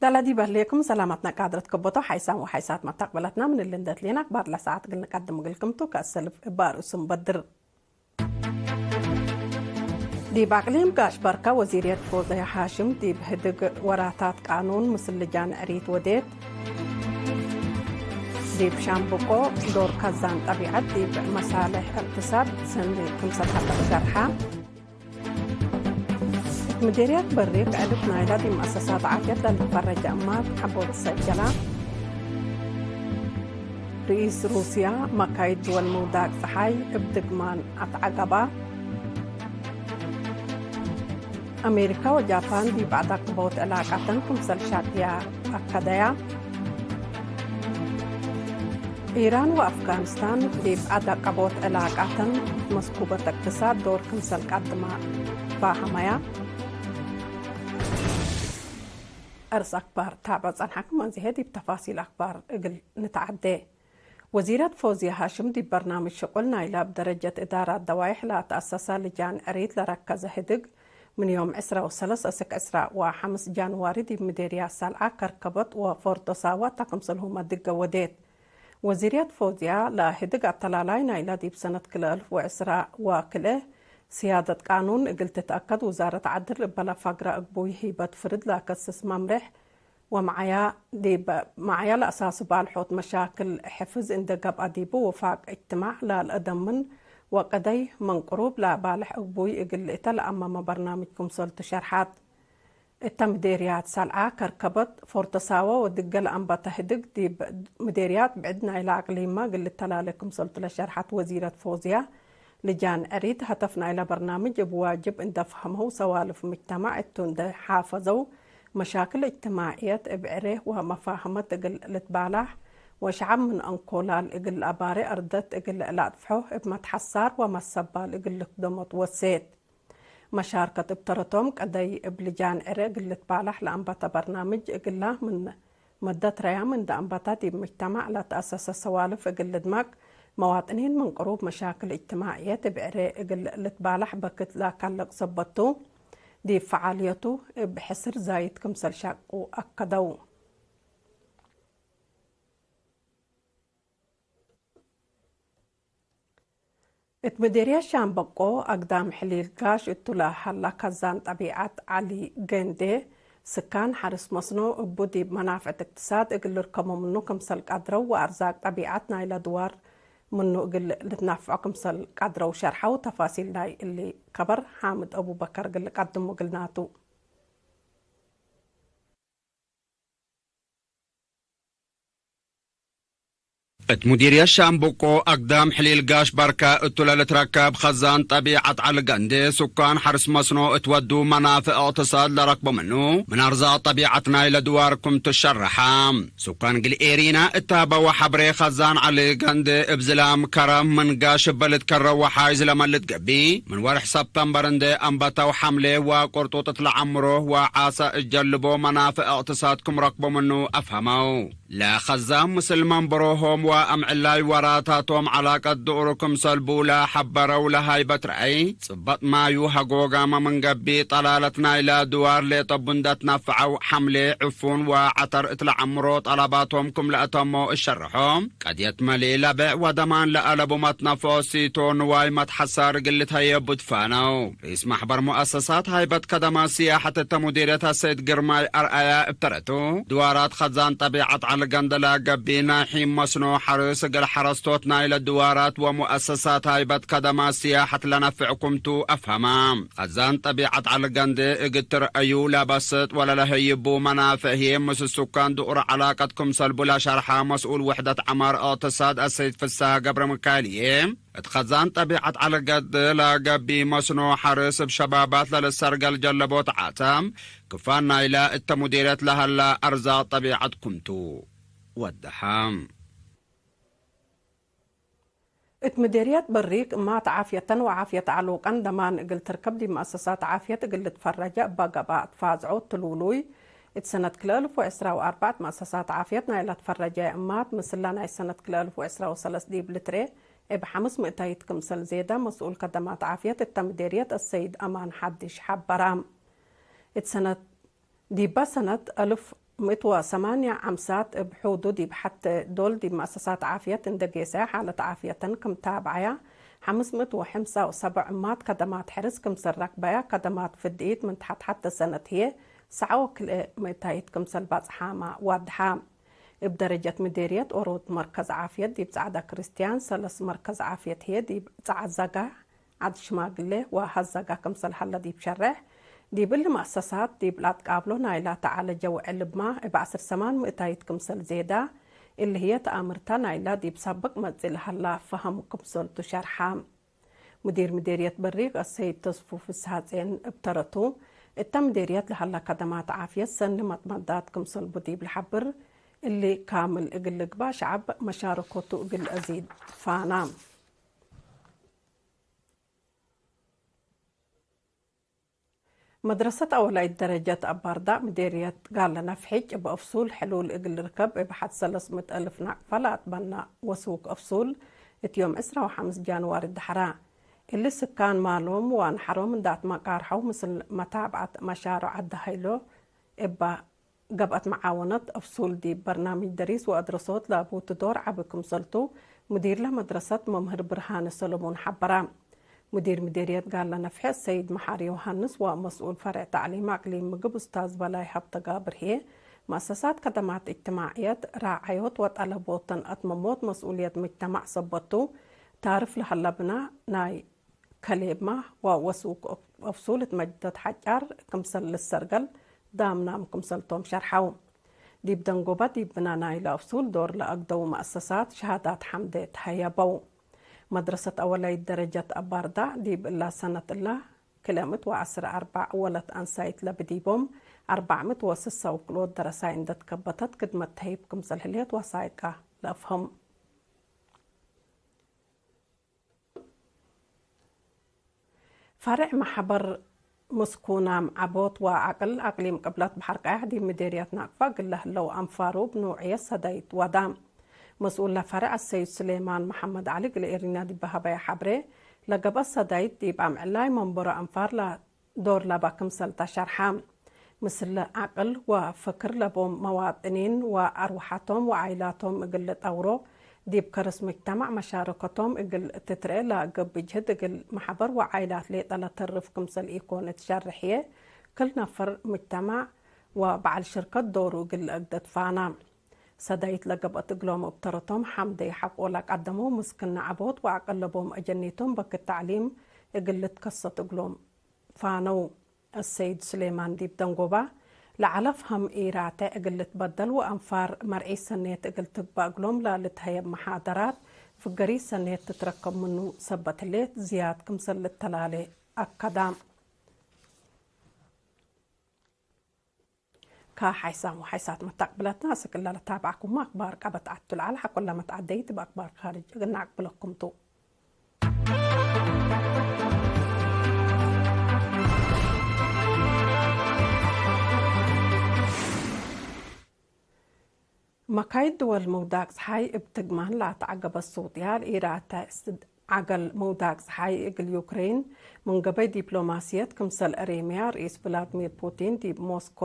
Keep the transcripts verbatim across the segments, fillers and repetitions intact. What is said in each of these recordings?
ሰላም ዲብ ህሌኩም ሰላመትነ ቃድረት ከቦቶ ሓይሳም ወሓይሳት መተቅበለትነ ምን እሊ እንዴ ትሌነ አክባር ለሰዓት እግል ንቀድም እግልኩም ቱ። ከእሰልፍ እበ አርእሱም በድር። ዲብ አቅሊም ጋሽ በርከ ወዚርየት ፎዝያ ሃሽም ዲብ ህድግ ወራታት ቃኑን ምስል ልጃን ዕሪት ወዴት። ዲብ ሻምብቆ ዶር ከዛን ጠቢዐት ዲብ መሳልሕ እቅትሳድ ሰኒ ክምሰል ሐቀ ሸርሐ። እት ምዴርያት በሪክ ዕልፍ ናይላ ዲብ መአሰሳት ዓፍየት ለልትፈረጀ እማት ሐቦ ትሰጀላ። ርኢስ ሩስያ መካይድ ድወል ምውዳቅ ጸሓይ እብ ድግማን አትዐቀባ። አሜሪካ ወጃፓን ዲብ አዳቅቦት ዕላቃተን ክምሰል ሻቅያ አከደያ። ኢራን ወአፍጋኒስታን ዲብ አዳቅቦት ዕላቃተን መስኩበት እቅትሳድ ዶር ክምሰል ቀድማ ፋሀመያ። አርስ አክባር ታብዕ ጸንሐኩም፣ አዜ ዲብ ተፋሲል አክባር እግል ንትዓዴ። ወዚረት ፎዝያ ሃሽም ዲብ በርናምጅ ሽቁል ናይላ እብ ደረጀት እዳራት ደዋይሕ ለአትአሰሰ ልጃን ዕሪት ለረከዘ ህድግ፣ ምን ዮም ዕስራ ወሰለስ እስክ ዕስራ ወሐምስ ጃንዋሪ ዲብ ምዴርያት ሰልዓ ከርከበት ወፎርዶ ሳዋ ተ ክምሰልሁመ ድገ ወዴት። ወዚርየት ፎዝያ ለህድግ አተላላይ ናይላ ዲብ ሰነት ክልኤ አልፍ ወዕስራ ወክልኤ ስያደት ቃኑን እግል ትትአከድ ውዛረት ዐድል እበ ለፈግረ እግቡይ ሂበት ፍርድ ለአከስስ መምሬሕ ወመዓያ ዲብ መዓያ ለአሳሱ ባልሖት መሻክል ሕፍዝ እንዴ ገብአ ዲቡ ውፋቅ እጅትማዕ ለልአደምን ወቀደይ ምን ቅሩብ ለባልሕ እግቡይ እግል ልእተ ለአመመ በርናምጅ ክምሰልቱ ሸርሐት። እተ ምዴርያት ሰልዓ፣ ከርከበት፣ ፎርቶ ሳዋ ወድገ ለአንበተ ህድግ ዲብ ምዴርያት ብዕድ ናይለ አቅሊምመ እግል ልተላሌ ክምሰልቱ ለሸርሐት ወዚረት ፎዝያ፣ ልጃን ዕሪት ሀተፍ ናይለ በርናምጅ እብ ዋጅብ እንዴ ፈሀመው ሰዋልፍ ምጅተማዕ እቱ እንዴ ሓፈዘው መሻክል እጅትማዕየት እብ ዕሬ ወመፋህመት እግል ልትባላሕ ወሸዐብ ምን አንኮላል እግል ለአባሬ አርደት እግል ለአጥፍሖ እብ መትሐሳር ወመሰባል እግል ልክደሞ ትወሴት። መሻርከት እብ ተረቶም ቀደይ እብ ልጃን ዕሬ እግል ልትባላሕ ለአንበተ በርናምጅ እግላ ምን መደት ረያም እንደ አንበታ ዲብ ምጅተማዕ ለተአሰሰ ሰዋልፍ እግል ልድመቅ፣ መዋጥኒን ምን ቅሩብ መሻክል እጅትማዕየት እብ ዕሬ እግል ልትባላሕ በክት ለአካልቅ ሰበት ቱ፣ ዲብ ፈዓልየቱ እብ ሕስር ዛይድ ክምሰል ሻቁ አከደው። እት ምዴርየት ሻምበቆ አግዳም ሕሊል ጋሽ እቱ ለሀላ ከዛን ጠቢዐት ዐሊ ገንዴ፣ ስካን ሐርስ መስኖ እቡ ዲብ መናፍዕት እቅትሳድ እግል ልርከሞ ምኑ ክምሰል ቀድረው ወአርዛቅ ጠቢዐት ናይለ ድዋር ምኑ እግል ልትናፍዖ ክምሰል ቀድረው ሸርሐው። ተፋሲል ናይ እሊ ከበር ሓምድ አቡበከር እግል ልቀድሙ እግልናቱ። እት ሙዲርየት ሻምብቆ አግዳም ሕሊል ጋሽ በርከ እቱ ለልትረከብ ከዛን ጠቢዐት ዐሊ ገንዴ፣ ሱካን ሐርስ መስኖ እት ወዱ መናፍዕ እቅትሳድ ለረክቦ ምኑ፣ ምን አርዛቅ ጠቢዐት ናይለ ድዋር ክም ትሸረሐ። ሱካን እግል ኤሪና እት ሀበወ ሐብሬ፣ ከዛን ዐሊ ገንዴ እብ ዝላም ከረም ምን ጋሽ እበ ልትከረው ወሓይዝ ለመ ልትገቢ፣ ምን ወርሕ ሰብተምበር እንዴ አንበተው ሐምሌ ወቁርጡጥ እት ለዐምሮ ወዓሰ እት ጀልቦ መናፍዕ እቅትሳድ ክም ረክቦ ምኑ አፍሀመው። ለከዛም ምስል መንበሮሆም ወአምዕላይ ወራታቶም ዐላቀት ድኡር ክም ሰልቡ ለሐበረው ለሀይበት ረአይ፣ ጽበጥ ማዩ ሀጎጋመ ምን ገብእ፣ ጠላለት ናይለ ድዋር ሌጠ ቡንደት ነፍዐው ሐምሌ፣ ዕፉን ወዐተር እት ለዐምሮ ጠለባቶም ክም ለአተሞ እሸርሖ። ቀድየት መሌ ለብዕ ወደማን ለአለቡ መትነፍዖ ሲቶ ንዋይ መትሐሳር እግል ልትሀየቡ ትፋነው። ርኢስ ማሕበር ሙአሰሳት ሀይበት ከደማት ስያሐት እተ ሙዲርየት አሰይድ ግርማይ አርአያ እብ ተረቱ፣ ድዋራት ከዛን ጠቢዐት ዐሊ ገንዴ ለገብእ ናይ ሒም መስኖ ሐርስ እግል ሐረስቶት ናይለ ድዋራት ወሙአሰሳት ሀይበት ከደማት ስያሐት ለነፍዕ ክምቱ አፍሀመ። ከዛን ጠቢዐት ዐሊ ገንዴ እግል ትርአዩ ለበስጥ ወለለሀይቡ መናፍዕ ህዬ ምስል ሱካን ድኡር ዐላቀት ክም ሰልቡ ለሸርሐ መስኡል ውሕደት ዐማር እቅትሳድ አሰይድ ፍስሐ ገብረሚካኤል ህዬ፣ እት ከዛን ጠቢዐት ዐሊ ገንዴ ለገብእ መስኖ ሐርስ እብ ሸባባት ለልሰርገል ጀለቦት ዓተም፣ ክፋን ናይለ እተ ሙዲርየት ለሀላ አርዛቅ ጠቢዐት ክምቱ ወደሐ። እት ምዴርየት በሪክ እማት ዓፍየተን ወዓፍየት ዐሉቀን ደማን እግል ትርከብ ዲብ መአሰሳት ዓፍየት እግል ልትፈረጀ እበ ገብአ ትፋዝዖ ትሉሉይ። እት ሰነት ክልኤ አልፍ ወዕስራ ወአርበዕ መአሰሳት ዓፍየት ናይለ ትፈረጀየ እማት ምስለ ናይ ሰነት ክልኤ አልፍ ወዕስራ ወሰለስ ዲብ ልትርኤ እብ ሐምስ ምእታይት ክምሰል ዜደ መስኡል ከደማት ዓፍየት እተ ምዴርየት አሰይድ አማን ሐዲሽ ሐበረ። እት ሰነት ዲበ ሰነት አልፍ ምእት ወሰማንያ ዓምሳት እብ ሑዱ ዲብ ሐቴ ዶል ዲብ መአሰሳት ዓፍየት እንዴ ጌሰ ሓለት ዓፍየተን ክም ታብዐያ፣ ሐምስ ምእት ወሐምሳ ወሰብዕ እማት ከደማት ሕርስ ክምሰል ረክበያ፣ ከደማት ፍድኢት ምን ተሐት ሐቴ ሰነት ህዬ ሰዐ ወክልኤ ምእታይት ክምሰል ባጽሓመ ዋድሐ። እብ ደረጀት ምዴርየት ኦሮት መርከዝ ዓፍየት ዲብ ጸዕዳ ክርስትያን፣ ሰለስ መርከዝ ዓፍየት ህዬ ዲብ ጸዕዳ ዘጋ፣ ዐድ ሽማግሌ ወሀዘጋ ክምሰል ሀለ ዲብ ሸሬሕ፣ ዲብ እሊ መአሰሳት ዲብ ለአትቃብሎ ናይላ ተዓለጀ ወዕልብማ እብ ዐስር ሰማን ምእታይት ክምሰል ዜዳ፣ እሊ ህዬ ተአምርታ ናይላ ዲብ ሳብቅ መጽእ ለሀላ ፈሀም ክምሰልቱ ሸርሐ። ሙዲር ምዴርየት በሪቅ አሰይድ ተስፉ ፍስሐጼን እብ ተረቱ፣ እተ ምዴርየት ለሀላ ከደማት ዓፍየት ሰኒ መጥመዳት ክምሰልቡ ዲብ ለሐብር፣ እሊ ካምል እግል ልግባእ ሸዐብ መሻረኮቱ እግል አዚድ ፋና። መድረሰት አወላይት ደረጀት አባርዳእ ምዴርየት ጋለ ነፍሒ ጭብ አፍሱል ሕሉል እግል ልርከብ እብ ሐድ ሰለስ ምእት አልፍ ናቅፋ ለአትበና ወሱክ አፍሱል እት ዮም ዕስራ ወሐምስ ጃንዋሪ ደሐራ። እሊ ስካን ማሎም ወአንሐሮም እንዳ አትመቃርሐው ምስል መታብዐት መሻርዕ ዐዲ ሀይሎ እባ ገብአት መዓወነት አፍሱል ዲብ በርናምጅ ደሪስ ወአድረሶት ለአቡቱ ዶር ዐቢ ክምሰልቱ ሙዲርለ መድረሰት መምህር ብርሃነ ሰሎሞን ሐበራ። ሙዲር ምዴርየት ጋለ ነፍሒ አሰይድ መሓሪ ዮሃንስ ወመስኡል ፈርዕ ተዕሊም አቅሊም ምግብ ኡስታዝ በላይ ሀብተጋብር ህዬ፣ መአሰሳት ከደማት እጅትማዕየት ራዐዮት ወጠለቦተን አትመሞት መስኡልየት ምጅተማዕ ሰበት ቱ፣ ታርፍ ለሀለ ብና ናይ ከሌብማ ወወሱክ አፍሱል እት መጅደት ሐጫር ክምሰል ልሰርገል ዳምናም ክምሰልቶም ሸርሐው። ዲብ ደንጎበ ዲብ ብና ናይለ አፍሱል ዶር ለአግደው መአሰሳት ሸሃዳት ሐምደ ተሀየበው። መድረሰት አወላይት ደረጀት አባርዳ ዲብ እላ ሰነት እላ ክልኤ ምእት ወዐስር አርበዕ ወለት አንሳይት ለብዲቦም፣ አርበዕ ምእት ወስሳ ውቅሎት ደረሳይ እንደ ትከበተት ክድመት ተህይብ ክምሰል ህሌት ወሳይቃ ለአፍህም። ፈርዕ መሕበር ምስኩናም ዐቦት ወዐቅል አቅሊም ቅብለት በሐር ቀያሕ ዲብ ምዴርየት ናቅፋ እግል ለህለው አንፋሩ እብ ኖዕየት ሰዳይት ወዳ። መስኡል ለፈርዕ አሰይድ ሱሌማን መሐመድ ዐሊ እግል ኤሪና ዲብ ሀበየ ሐብሬ፣ ለገብአ ሰዳይት ዲብ አምዕላይ መንበሮ አንፋር ለ ዶር ለበ ክምሰል ተ ሸርሐ። ምስል ዐቅል ወፍክር ለቦም መዋጥኒን ወአርወሐቶም ወዓይላቶም እግል ልጠውሮ፣ ዲብ ከርስ ምጅተማዕ መሻረከቶም እግል ትትርኤ ለገብእ ጅህድ እግል መሐበር ወዓይላት ሌጠ ለተርፍ ክምሰል ኢኮን እት ሸርሕ ህዬ፣ ክል ነፈር ምጅተማዕ ወበዐል ሽርከት ዶሩ እግል ለአግደ ትፋና። ሰዳይት ለገብአት እግሎም እብ ተረቶም ሐምደይ ሐቆ ለቀደመው ምስክነ ዐቦት ወዐቅል ለቦም አጀኒቶም በክት ተዕሊም እግል ልትከሰት እግሎም ፋነው። አሰይድ ሱሌማን ዲብ ደንጎባ፣ ለዐለ ፍሀም ኢራተ እግል ልትበደል ወአንፋር መርዒት ሰኔት እግል ትግበእ እግሎም ለልትሀየብ መሓደራት፣ ፍገሪት ሰኔት ትትረከብ ምኑ ሰበት ህሌት ዝያድ ክምሰል ልተላሌ አከዳ። ከሓይሳም ወሓይሳት መታቅብለትና፣ አስክ እለ ለታብዐኩመ አክባር ቀበት ዐቱ ለዐለ፣ ሐቆለ መትዐደይት እብ አክባር ካርጅ እግል ነአቅብለኩም ቱ። መካይድ ድወል ምውዳቅ ጸሓይ እብ ትግማን ለአትዐገበት ሱጥያ፣ ለኢራተ ዐገል ምውዳቅ ጸሓይ እግል ዩክሬን ምን ገበይ ዲፕሎማስየት ክምሰል አሬምያ ርኢስ ቭላድሚር ፑቲን ዲብ ሞስኮ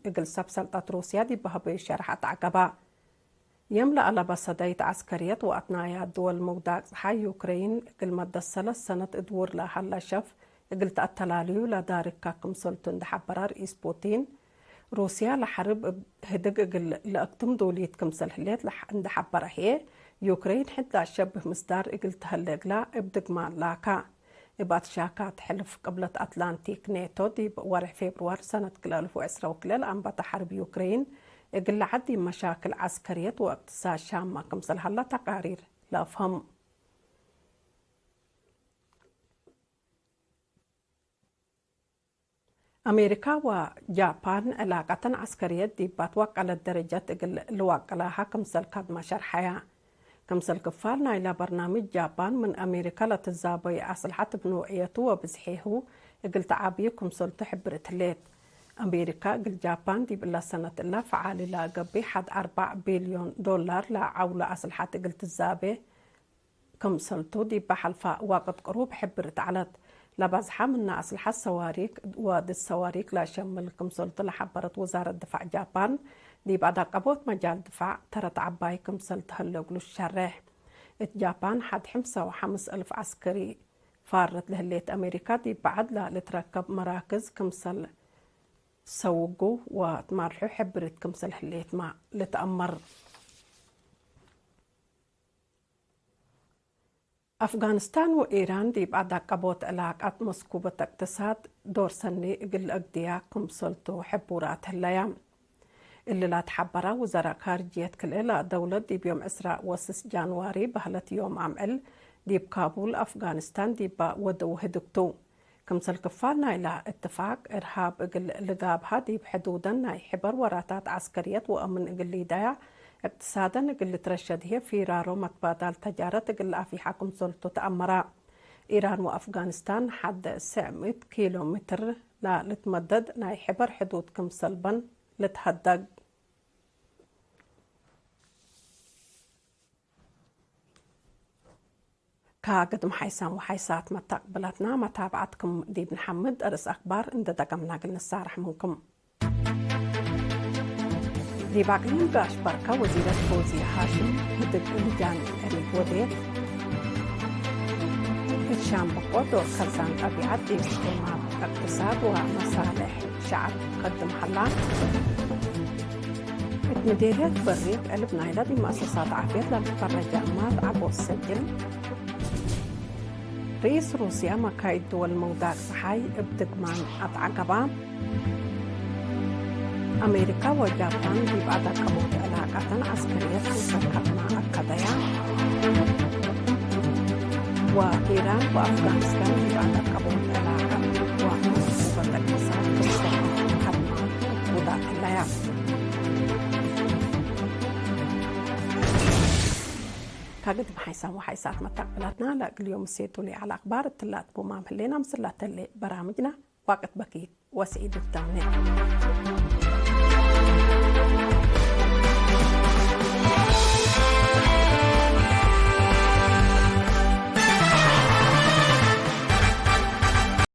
እግል ሰብ ሰልጠት ሩስያ ዲብ ሀበዩ ሸርሕ አትዐገባ። የም ለአለበ ሰዳይት ዐስከርየት ወአትናያት ድወል ምውዳቅ ጸሓይ ዩክሬን እግል መደት ሰለስ ሰነት እድውር ለሀለ ሸፍ እግል ተአተላልዩ ለዳርግካ ክምሰልቱ እንዴ ሐበረ ርኢስ ፑቲን፣ ሩስያ ለሐርብ እብ ህድግ እግል ለአክትም ዶልየት ክምሰል ህሌት ለሐ-፣ እንዴ ሐበረ ህዬ፣ ዩክሬን ሕድ ለአሸብህ ምስዳር እግል ተሀሌ እግላ እብ ድግማን ላካ። እብ አትሻካት ሕልፍ ቅብለት አትላንቲክ ኔቶ ዲብ ወርሕ ፌብርዋር ሰነት ክልኤ አልፍ ወዕስራ ወክልኤ ለአንበተ ሐርብ ዩክሬን እግል ለዐድ ዲብ መሻክል ዐስከርየት ወእቅትሳድ ሻመ ክምሰል ሀላ ተቃሪር ለአፍሀም። አሜሪካ ወጃፓን ዕላቀተን ዐስከርየት ዲብ አትወቀለት ደረጀት እግል ልወቅላሀ ክምሰል ከድመ ሸርሐያ። ክምሰል ክፋል ናይላ በርናምጅ ጃፓን ምን አሜሪካ ለትዛበዩ አስልሐት እብ ኖዕየቱ ወብዝሒሁ እግል ተዓብዩ ክምሰልቱ ሕብርት ህሌት። አሜሪካ እግል ጃፓን ዲብ እለ ሰነት እለ ፈዓሊ ለገብእ ሐድ አርበዕ ቢልዮን ዶላር ለዐውለ አስልሐት እግል ትዛቤ ክምሰልቱ ዲበ ሐልፈ ወቅት ቅሩብ ሕብርት ዐለት። ለበዝሐ ምነ አስልሐት ሰዋሪክ ወድድ ሰዋሪክ ለሸምል ክምሰልቱ ለሐበረት ውዛረት ድፋዕ ጃፓን፣ ዲብ አዳቀቦት መጃል ድፋዕ ተረት ዐባይ ክምሰል ተህለ እግሉ ሸሬሕ። እት ጃፓን ሐድ ሕምሳ ወሐምስ እልፍ ዐስከሪ ፋርት ለህሌት አሜሪካ፣ ዲብ በዐድ ለልትረከብ መራክዝ ክምሰል ሰውጉ ወትማርሑ ሕብሪት ክምሰል ህሌትመ ልትአመር። አፍጋኒስታን ወኢራን ዲብ አዳቀቦት ዕላቃት መስኩበት እቅትሳድ ዶር ሰኒ እግል ለአግድያ ክምሰልቱ ሕቡራት ህለያ። እሊ ለትሐበራ ውዘራእ ካርጅየት ክልኤ ለአደውለት ዲብ ዮም ዕስራ ወስስ ጃንዋሪ በህለት ዮም አምዕል ዲብ ካቡል አፍጋኒስታን ዲባ ወደው ህድግቱ። ክምሰል ክፋል ናይላ እትፋቅ፣ እርሃብ እግል ልጋብሃ ዲብ ሕዱደን ናይ ሕበር ወራታት ዐስከርየት ወአምን እግል ሊዳያ፣ እቅትሳደን እግል ልትረሸድ ህዬ ፊራሮ መትባዳል ተጃረት እግል ለአፊሓ ክምሰልቱ ተአመራ። ኢራን ወአፍጋኒስታን ሐድ ስዕ ምእት ኪሎ ሜትር ለልትመደድ ናይ ሕበር ሕዱድ ክምሰል በን ልትሀደግ። ከግድም ሓይሳም ወሓይሳት መተቅብለትና መታብዐትኩም ዲብ ነሐምድ፣ ርእስ አክባር እንዴ ደገምና እግል ንሳረሕ ምንኩም። ዲብ አቅሊም ጋሽ በርከ ወዚረት ፎዝየ ሃሽም ህድግ ልጃን ዕሪት ወዴት። እት ሻምበቆ ዶር ከዛን ጠቢዐት ዲብ እጅትማዕ፣ እቅትሳድ ወመሳልሕ ሸዐብ ከድም ሀላ። እት ምዴርየት በሪቅ ዕልብ ናይላ ዲብ መአሰሳት ዓፍየት ለልትፈረጀ እማት ዐቦት ሰጅል። ርኢስ ሩስያ መካይድ ድወል መውዳቅ ጸሓይ እብ ድግማን አትዐገባ። አሜሪካ ወጃፓን ዲብ አዳቀቦት ዕላቃተን ዐስከርየት ክምሰል ከድማ አከደያ። ወኢራን ወአፍጋኒስታን ዲብ አዳቀቦት ዕላቃት ወመስኩበት እቅትሳድ ክምሰል ከድማ ውዳቅ ህለያ። ከግድም ሓይሳም ወሓይሳት መተቅብላትና ለእግል ዮም እሴቱ ለዐለ አክባር እትላ አትቡማም ህሌና። ምስል ለተሌ በራምጅና ዋቅት በኪት ወሰዒድ እተምኔ።